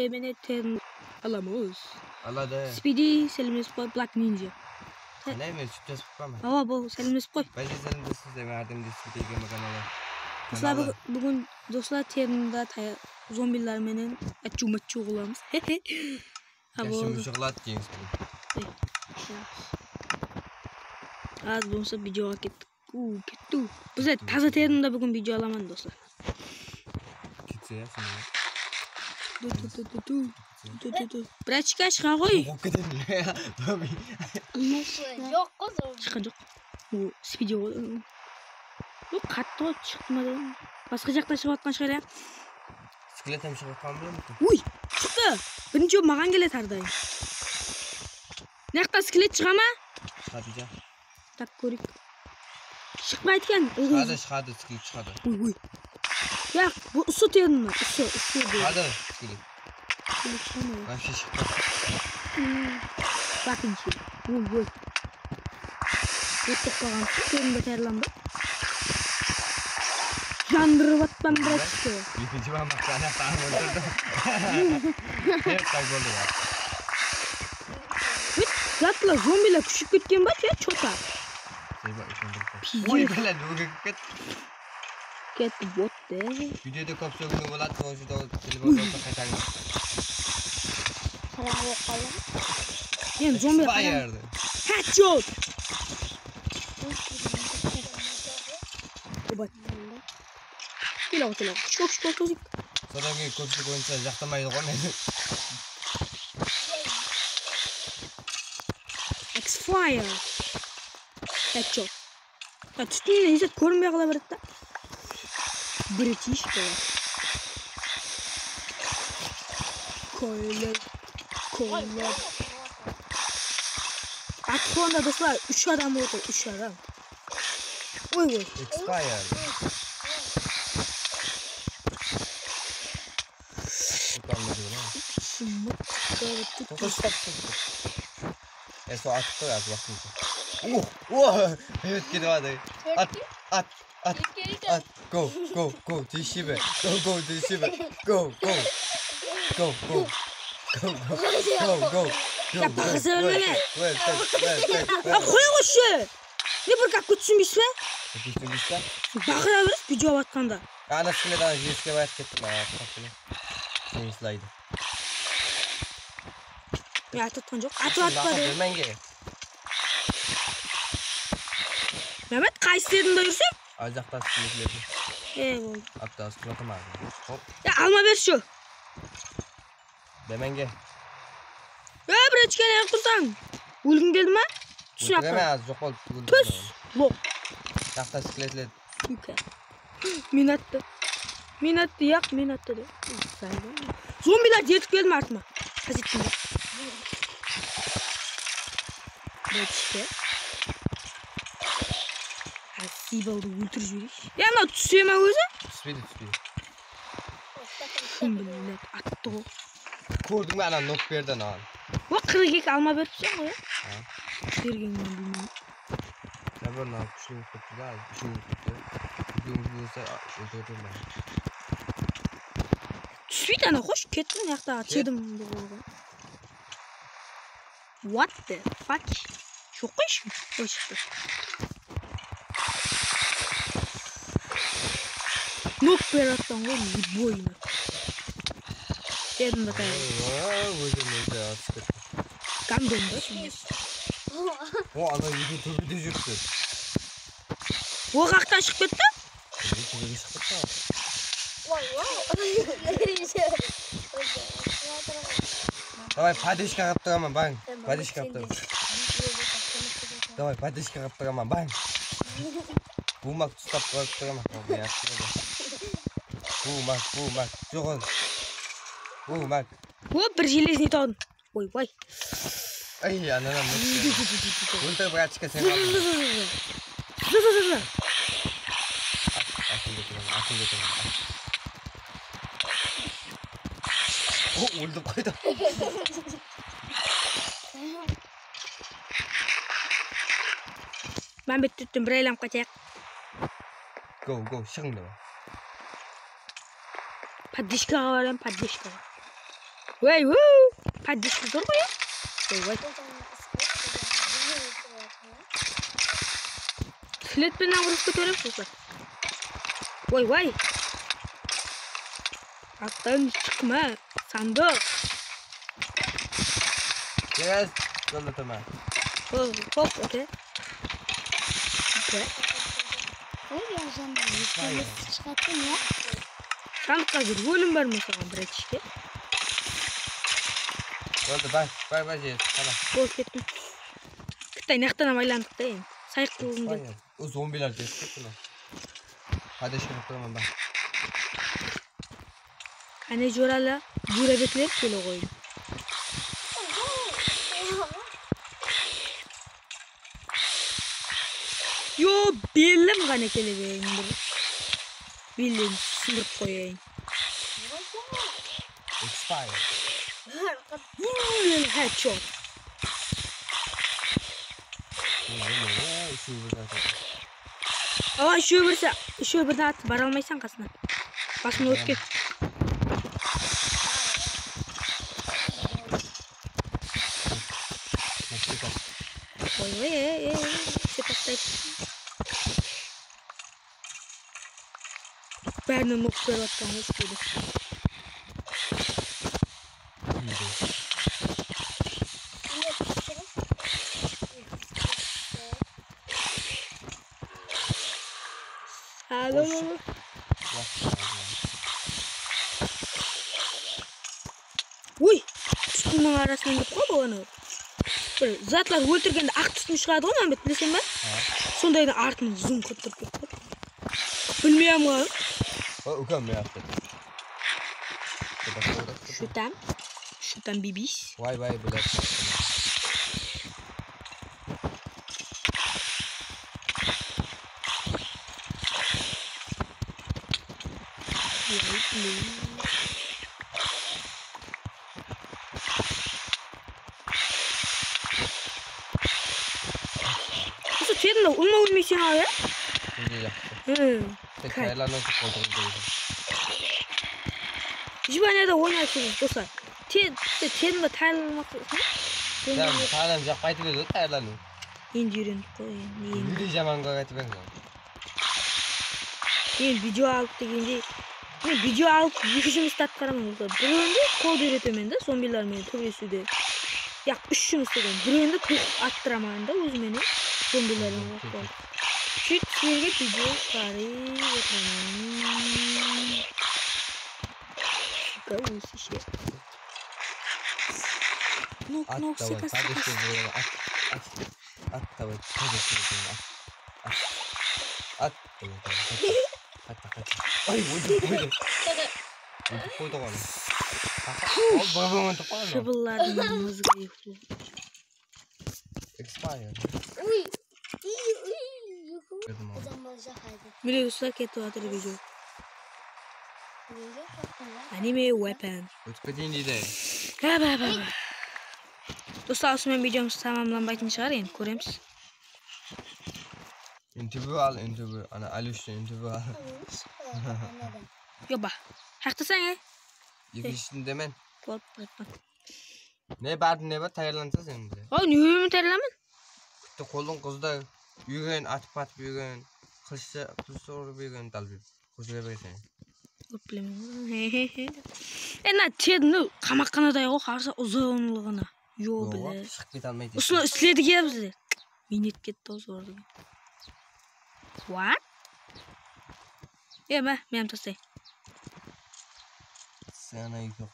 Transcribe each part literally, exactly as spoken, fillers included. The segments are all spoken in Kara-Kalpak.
Mene ten alamız. Aladı. Spidi, sálemlesip qoy, Black Ninja. Qanday, men sút jasıp qoyma. Awa, bol, sálemlesip qoy. Báze, sálemlesip qoy, men Ardem de Spidi ekeme kanalı. Doslar, kanalı. Búgin, búgin, doslar, ternda taya-, zombiler menen atchu-matchu qılamız. Ha, jaqsı, boldı. Jıǵıladı, Jeńis, búgin. Ey, jaqsı. Az bolsa videoǵa kettik. Uuu, ketti. Bizler taza terinde búgin video alaman, doslar. Ketse ya, sonda. Du, du, du, du, du. Du, du, du, du. Bratishka, shıǵa ǵoy. Qoqıp ketedim. Joq ǵo, sol. Shıqqan joq. O, Spidi ǵoy. Yoq, qattı ǵoy, shıqtı ma dedim. Basqa jaqtan shıǵıp atqan shıǵar ya. Skelet hám shıǵıp atqanı bilemedim. Uy, shıqtı. Birinshi maǵan keledi hár dayım. Mına jaqtan skelet shıǵa ma? Shıǵadı ja. Tak, kóreyik. Shıqpaydı eken, ılǵıy. Shıǵadı, shıǵadı, skelet shıǵadı. Uy, uy. Yaq, bul usı terindi, usı, usı. Shıǵadı, skelet. Skelet shıǵadı. Вообще shıqtı. Hmm. Bakınshı. Uy, uy. Ot toqtaǵan, terindi tayarlandı. Jandırıp atpan, bratishka. Ekinshi barmaq ana tanıp otırdım. Hep tak boldı ya. Hıt, zatlar, zombiler kúship ketken ba, ya, chota? Pizdec. Oy, bala, óge kirip ketti. Ketti, bot de. Videoda kóp sóginiw boladı, sol jerde telefon bolsa qaytańız. Qarań bolıp qaldı. Men zombi qarań. Expired. Headshot. Obat. Kelo, kelo. Kúshke, kúshke, kúshke. Sodan keyin kópshilik oyınsha jaqtamaydı ǵoy meni. Expire. Headshot. Ya, túsinen esep kórinbey qala beredi da. Bratishka. Koyler. Koyler. Atxonda, doslar, úsh adam otır, úsh adam. Oy, oy. Expire. Utanma degen ha. Toqta, stop, stop, stop. E, sol atıp qoy, az waqtımız. Oh, oh, evet, ketip atır. At, at, at, at. Go, go, go, tez shebe. Go, go, tez shebe. Go, go. Go, go. Go, go. Go, go. Ya, baqırsa bermeme. Wait, wait, wait, wait, wait. Ya, qoya qoyshı. Ne bir gáp túsinbeysiz be? Túsinbeysiz be? Baqıra beresiz, video alıp atqanda. Ana, skelet, ana, jeske bayıp kettim, ana, qapını. Seni slaydı. Ya, atı atqan joq. Atı atpadı. Bermenge. Mehmet, qaysı terinde júrseń? Al jaqta skeletlerdi. E, boldı. Apta, sıkıntı bar. Hop. Ya, alma bershi. Bermenge. E, bir echkeni alıp tursań. Ólgim keldi ma? Tús. Óltireme, az joq boldı. Tús. Lok. Jaqta skeletler. Suka. Men attı. Men attı, yaq, men attı de. Zombiler jetip keldi me artıma? Házettim de. Bir echke. Ha, sıybaldı óltirip jibereyinshi. Ya, mınaw túse me ózi? Túspeydi, túspeydi. Kim biledi, attı ǵo. Kórdiń be, ana, nok berdi anaǵan. O, qırq eki alma beripseń ǵoy, ya? Ha. Bergeningdi bilmeymen. Ya, bir mınaw kúshli bolıp ketti da, úshew bolıp ketti. Úlken bolsa, a, óltiremen bárin. Túspeydi ana, xosh, kettim, mıyaqtaǵı tedim. What the fuck? Joq qoyshı. Qoy, shıqtı. Nok berip atsań ǵoy, любойына. Dedim, bakayın. Aa, ózim, ózi atıp kettim. Gandon da. O, ana, eki tóbede júripti. O, qaqtan shıǵıp ketti? Tóbege shıǵıp ketti. Davay, podeshka qılıp turaman, bań. Podeshka qılıp turaman. Davay, podeshka qılıp turaman, bań. Bumak uslap qoyıp turaman. Bumak, bumak, joq ol. Bumak. O, bir железный tawın. Oy, oy. Ay, anadan. Óltir, bratishka, sen qaldıń. Zı, zı, zı. Atın ketiremen, atın ketiremen. O, óldirip qoydı. Mámbet túttin, bir aylanıp qaytayıq. Go, go, shıǵıń da. Podeshkaǵa barayın, podeshkaǵa. Vay, vuu! Poddeşka zor ǵoy, ya? Vay, vay. Slet penen urıp kóteremiz, doslar. Vay, vay. Attan shıqma, sandıq. Yes, jolda turma. Hop, hop, oke. Oke. Oy, ya janım, eshkimiz shıǵattı, ya. Sandıqqa bir ólim bar ma saǵan, bir etishke? Boldı, bay, bay, bay, jeydi, tamam. Bolıp kettim. Bitta mıyaqtan ham aylandıq ta endi. Sayıq qılıǵım keldi. O zombiler kelip ketti mına. Poddeşka qılıp turaman ba. Qáne joralı, júrebekler kele ǵoy. Yo, bellim ǵana kele berin bir. Bellerin sındırıp qoyayın. Expire. Headshot. Awa, úshewi bir zat, úshewi bir zat, bara almaysań qasına. Basın ótken. Oy, oy, oy, oy, oy, sepatlaydı. Bárinen oq berip atqan ǵoy ústewde. Alo. Oy, tústinniń arasınan kep qaldı ǵoy anaw. Bir zatlar óltirgende aq tústin shıǵadı ǵoy, Mámbet, bileseń be? Ha. Sondaydıń artınan zıńq etip turıp ketip qaldı. Bilmeymen ǵoy. O, úkem, men attım. Shıtam. Shıtam bibis. Vay, vay, блядь. Usı terinde ulma ólmeyseń aw, ya? Nege jaqtı? Hı. Tek tayarlanıw ushın qolda qolda. Jibaniyada oynaysız, doslar. Te, te, terinde tayarlanmaq. Ya, tayarlanıw jaqpay turdı, tayarlanıw. Endi úyrendik ǵoy, endi, endi. Júdá jaman qılıp aytıp edim. Men video alıp degendey, men video alıp eki jumıstı atqaraman, doslar. Birewinde qoldı úyretemen da, zombiler menen tóbelesiwdi. Yaq, úsh jumıstı da. Birewinde toqıp attıraman da, ózime ne, zombilerden qorqıp. Sóytip sizlerge video shıǵarıp otıraman. Suka, ósishe. Nok, nok, suka, suka. At, at, at, at, давай, at, at, at, at, at, давай, давай, at, at, at, at. Ay, óldirip qoydı. Óldirip qoydı ǵoy. Al, bir, bir, bir, bir, bir. Shıbıllardıń mızıǵı. Expire. Uy. Uy, uy, uy. Mine, doslar, ketip atır video. Anime weapon. Ótip keteyin deydi. Ba, ba, ba, ba. Doslar, usınıń menen videomız tamamlanbaytın shıǵar, endi kóremiz. Intervyu al, intervyu. Ana, Alyushtan intervyu al. Yoba. Haqtasań, e? Ekinshisinde men. Bolıp, bolıp, bolıp. Ne bardı, ne bar, tayarlansa sen de. Aw, ne bileyim, tayarlanman. Bitti qoldıń qızda úygen, atıp-atıp úygen, qılıshta, qılıshta urıp úygen, dalbep. Qosıla berseń. Kóp bilemen. E, mına Teddi qamaq qanaday ǵoy, qarasa uzınlıǵına. Yo, bile. Shıǵıp kete almaydı. Usını isledik ya bizler. Miynet ketti ǵoy zordı. What? E, ma, men tastay. Sen eki.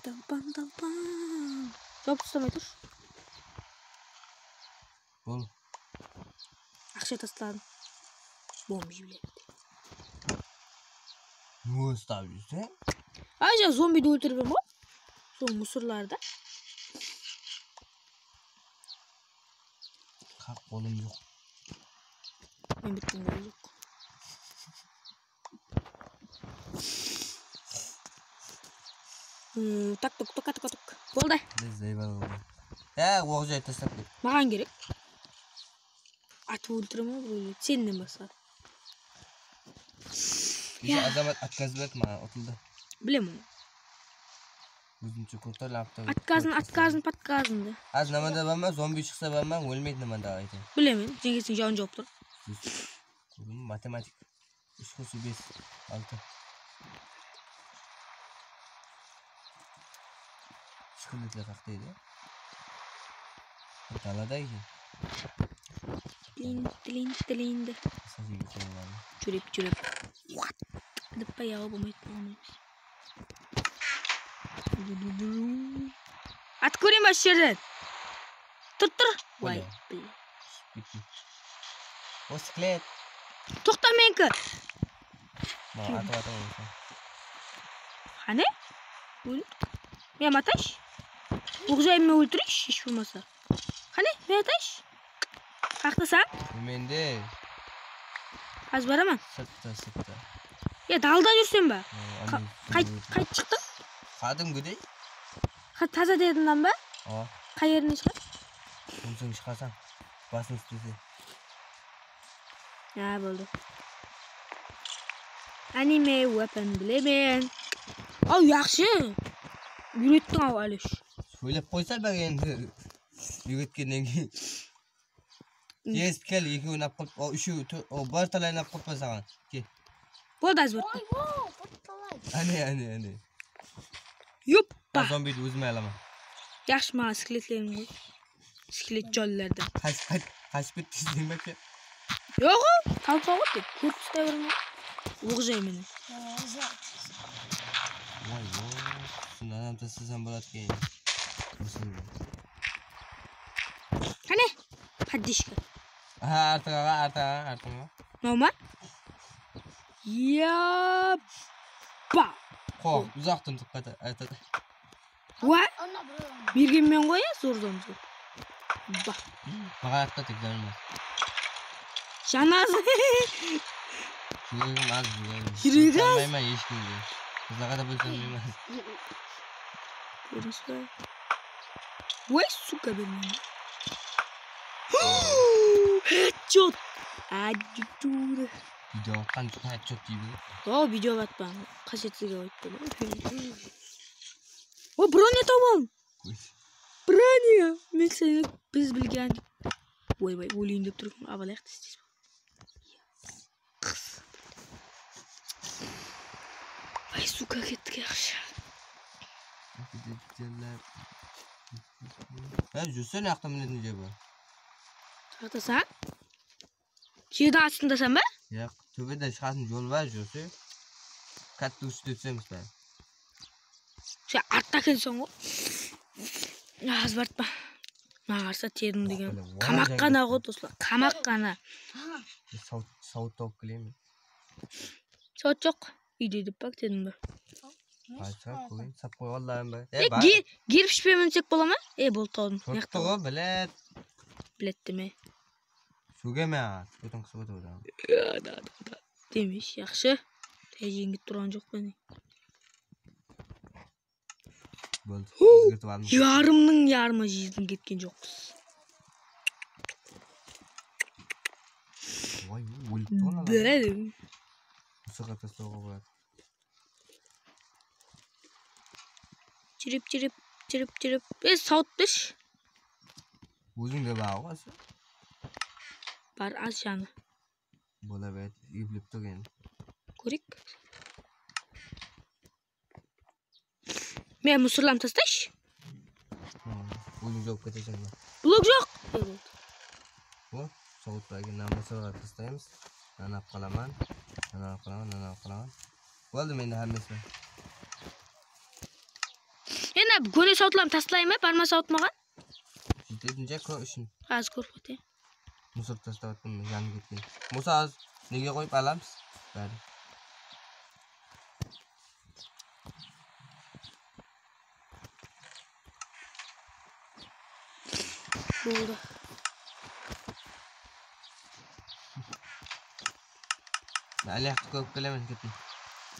Dalban, dalban. Jawıp taslamay tur. Bol. Aqsha tasladım. Bombi bilen. Ne uslap júrseń? Ay, ja, zombidi óltirip ǵoy. Sol musırlardı. Qap, qolım joq. Men bittim, qolım joq. Hmm, tak, tuk, tuk, tuk, tuk. Boldı. Biz zayban oldı. Ya, oq jay taslap ket. Maǵan kerek. Atıp óltiremen ǵoy, sennen basqa. Kеше Azamat отказ berdi maǵan, utıldı. Bilem onı. Ózimshe ko'tarilib turibdi. Отказын, отказын, подказын de. Házir namanda barma, zombi shıqsa barma, ólmeydi namanda ayta. Bilemen, jeńgeseń jawın jawıp tur. Kórdim, matematik. Úsh qosıw bes, altı. Shkilletler qaqtaydı. Dalada eken. Tilin, tilin, tilindi. Júrip, júrip. What? Dep pa yawa bolmaydı, bolmaydı. At kóreyin ba usı jerden? Tur, tur. Vay. Bitti. O, sklet. Toqta, meniki. Atıp, atıp. Qáne? Ól. Men atayınshı. Oq jayıp men óltireyinshi, hesh bolmasa. Qáne, men atayınshı. Qaqtasań? Mende. Házir baraman. Sırtta, sırtta. Ya, dalda júrseń ba? Qayt, qayt shıqtıń? Qádimgidey. Taza dediń ba? Awa. Qay jerinen shıǵadı? Óziń shıǵasań. Basın islese. Ya, boldı. Anime weapon bilemen. Aw, yaqshı. Úyrettiń-aw, Alyosh. Sóylep qoysa bári endi. Úyretkennen keyin. Tez kel, ekewin alıp qoyıp, o, úshew, o, bir talay alıp qoyıp saǵan. Kel. Boldı, házir. Oy, o, bir talay. Áne, áne, áne. Yoppa. Zombidi ózime alaman. Yaqshı, maǵan skeletlerin qoy. Skelet jollardan. Qashıp kettiń be? Yoq, talpa ǵoy, tek kórip uslay berme. Oq jay menen. Vay, vay. Shundan hám taslasam boladı eken. Qáne, poddeshka. Aha, artıq aǵa, artıq aǵa, artıq aǵa. Mınaw ma? Yappa. Qoq, uzaqtan turıp aytadı. Wa? Mergenmen ǵoy, ya, zor, zor, zor. Ba. Maǵan atpa tek janıma. Janazı. Júregim az, júregim. Júregi az. Salmayman eshkimge. Qızlarǵa da bólip salmayman. Kórdińiz be? Oy, suka, bermeymen. Headshot. Ajitúri. Video atqan headshot deydi. O, video atpan. Qashet sizge ayttı. O, bronya tawıp aldım. Bronya. Men seni biz bilgen. Oy, oy, óleyin dep turıp, abalayıq tez-tez. Ay, suka, kettik, yaqshı. Há, júrsene, aqta minetin jeri bar. Aqtasań? Jerdiń astındasań ba? Yaq, tóbeden shıǵatın jol bar, júrse. Katta úshte túsemiz bári. Sen artta ekenseń ǵoy. Azbartpa. Maǵan qarsa terdim degen. Qamaq ǵana ǵoy, doslar. Qamaq ǵana. Sawıt, sawıt tawıp keleyim. Sawıt joq. Úyde dep bak dedim be. Aytsa, kóyin sap qoyǵanlarım bar. E, gerpishpe minsek bola ma? E, boldı, tawdım. Turıptı ǵoy, bilet. Bilet deme. Sógeme, sógetiń qısıp otır odan. Demesh, yaqshı. Tájenge turǵan joq pa ne? Boldı. Ózgertip aldım. Yarımnıń yarımı jerden ketken joqpız. Vay, ólip turǵan adam. Biledi. Usı qatı uslawǵa boladı. Júrip, júrip, júrip, júrip. E, sawıt bershi. Ózińde bar ǵoy. Bar, az janı. Bola beredi, eplep tur endi. Kóreyik. Men musırlarımdı tastayshı. Óziń joq keteseń be? Blok joq. Bol, sawıtlarǵa mına musırlardı tastaymız. Mınanı alıp qalaman. Mınanı alıp qalaman, mınanı alıp qalaman. Boldı, mende hámmesi bar. Endi kóne sawıtlarımdı taslayın ba? Bar ma sawıt maǵan? Jetedi, ne kó ushın? Házir kórip óteyim. Musor tastap attım, janıp ketken. Bolsa az, nege qoyıp alamız? Bári. Boldı. Ayaqtı kóp kelemen, ketin.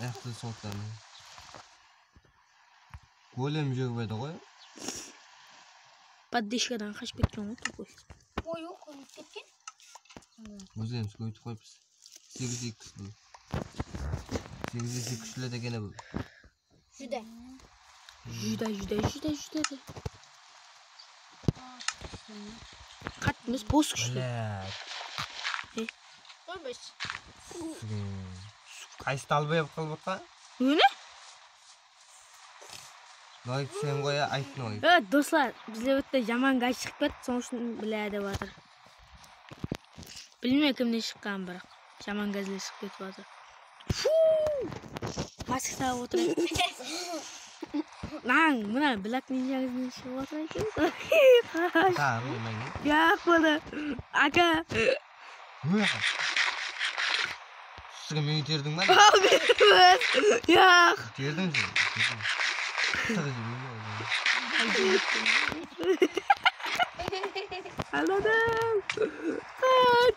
Ayaqtı sawıtlarman. Golem jegip edi ǵoy. Poddeshkadan qashıp ketken ǵoy, tupıy. Oy, oy, qoyıp ketken. Ózlerimiz kóbeytip qoyıppız. Segiz X bul. Segiz X kúshli degeni bul. Júdá. Júdá, júdá, júdá, júdá. Qattı emes, bos kúshli. Блядь. Qaysı dalbay bolıp qalıp atqa? Meni? Layk sen qoya, ayttın ǵoy. E, doslar, bizler ótte jaman gaz shıǵıp ketti, sonıń ushın biledi dep atır. Bilmeymen kimnen shıqqanın, biraq jaman gazler shıǵıp ketip atır. Fuu! Maska salıp otırayıq. Lan, mına Black Ninja izinen shıǵıp otırayıq. Tamam, bilmeymen. Yaq, boldı. Aka. Sizge meni terdiń ba? Al, bermez. Yaq. Terdiń sen. Sıǵı jibeme. Aladım. Qat.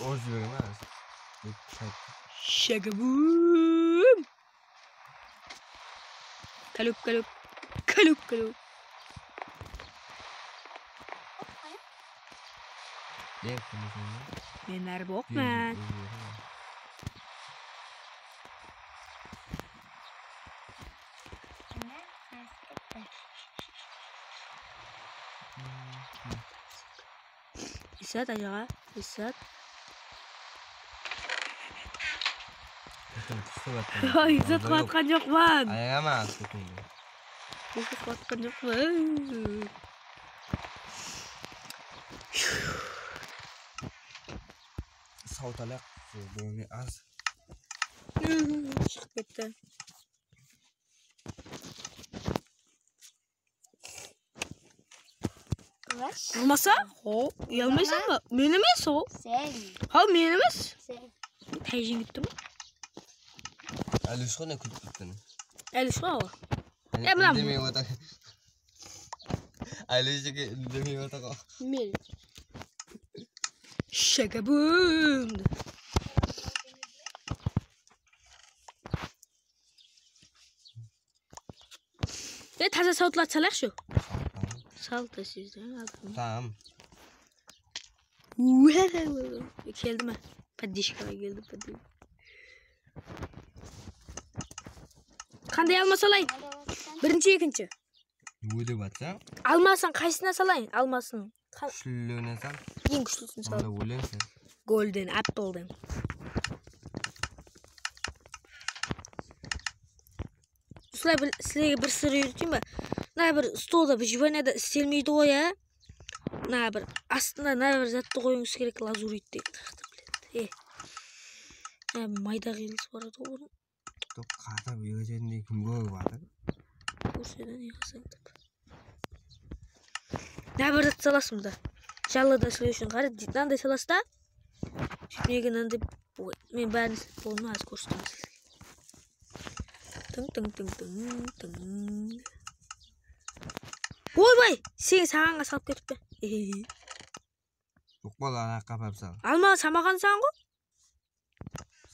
Orız jiberen ba? Shagabum. Kaluk, kaluk. Kaluk, kaluk. Men narı boqman. Izzat, ajaǵa, Izzat. Izzat, qıwatqan joqpan. Ayama, Izzat, qıwatqan joqpan. Sawıt alayıq, bóline az. Shıǵıp ketti. Urmasa? Ho, uyalmaysań ba? Men emes ol. Sen. Haw, men emes. Sen. Táyjin kettim. Alishqa ne kúlip ketken? Alishqa ol. Ya, mına. Indemey otır. Alishqa indemey otır ǵo. Men. Shagabum. E, taza sawıtlardı salayıqshı. Salt ta sizden aldım. Tamam. Keldi me? Поддержкаǵa keldi, поддержка. Qanday alma salayın? Birinshi, ekinshi. Ódep atsa. Almasın qaysına salayın? Almasın. Kúshlilewine sal. Eń kúshlisin sal. Onda ólensen. Golden appledan. Usılay bir, sizlerge bir sır úyreteyin ba? Mına bir stolda bir jibane de istelmeydi ǵoy, ya. Mına bir astında mına bir zattı qoyıwıńız kerek, lazurit degen. Qaqtı biledi. E. Mına bir mayda qıyılıs bar edi ǵoy. Top qatı bıyıl jetindey kim kórip atır. Kórsetin yaqsıńdap. Mına bir zat salasın da. Jalla da islew ushın qara, mınanday salasın da. Ústindegi mınanday, oy, men bárin islep boldım, házir kórsetemen sizlerge. Tıń, tıń, tıń, tıń, tıń. Oybay, sen saǵanǵa salıp ketip pe? Joq, bala, ana qapap sal. Alma samaǵansań ǵo.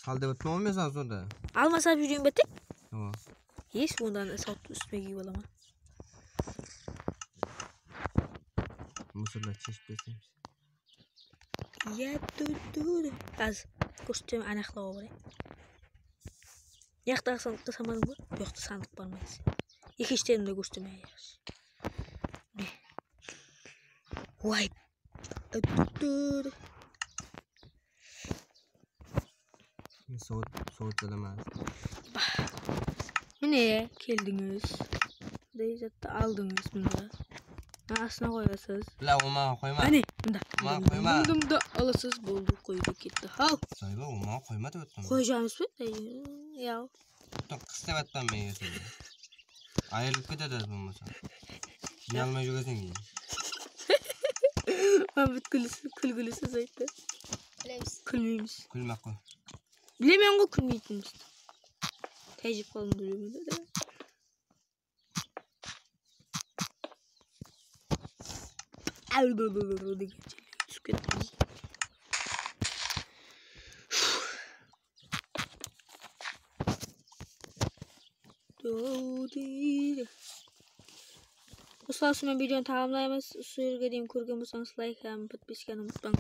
Sal dep atırman ǵo men saǵan sonda. Alma salıp júreyin be tek? Awa. Es, ondan sawıttı ústime kiyip alaman. Musırlar sheship bersemiz. Ya, du, du, du. Az. Kórsetemen, anaqlawǵa barayın. Mıyaqtaǵı sandıqtı samadıń ba? Buyoqta sandıq bar ma dese. Ekinshi terimde kórsetemen, yaqshı. Mine. Way. Sawıt, sawıt adamı. Mine, keldińiz. Bunday zattı aldıńız mında. Mına astına qoyasız. Bla, omaǵa qoyma. Áne, mında. Omaǵa qoyma. Mında, mında alasız, boldı, qoydı, ketti. Haw. Sayba, omaǵa qoyma dep atırman. Qoyjamız ba? Yaw. Toq qıs dep atpan men ertende. Ayırılıp ketedi az bolmasa. Jıynalmay júreseń keyin. Mambet kúlgili sóz ayttı. Bilemiz. Kúlmeymiz. Kúlmey-aq qoy. Bilemen ǵoy kúlmeytinimizdi. Tájip qaldım bilemen de. Degen túsip kettim. Dodi. Bul Dostlar, sonıman videonı tamamlaymız. Usı jerge deyin kórgen bolsańız, layk hám podpiskanı umıtpań.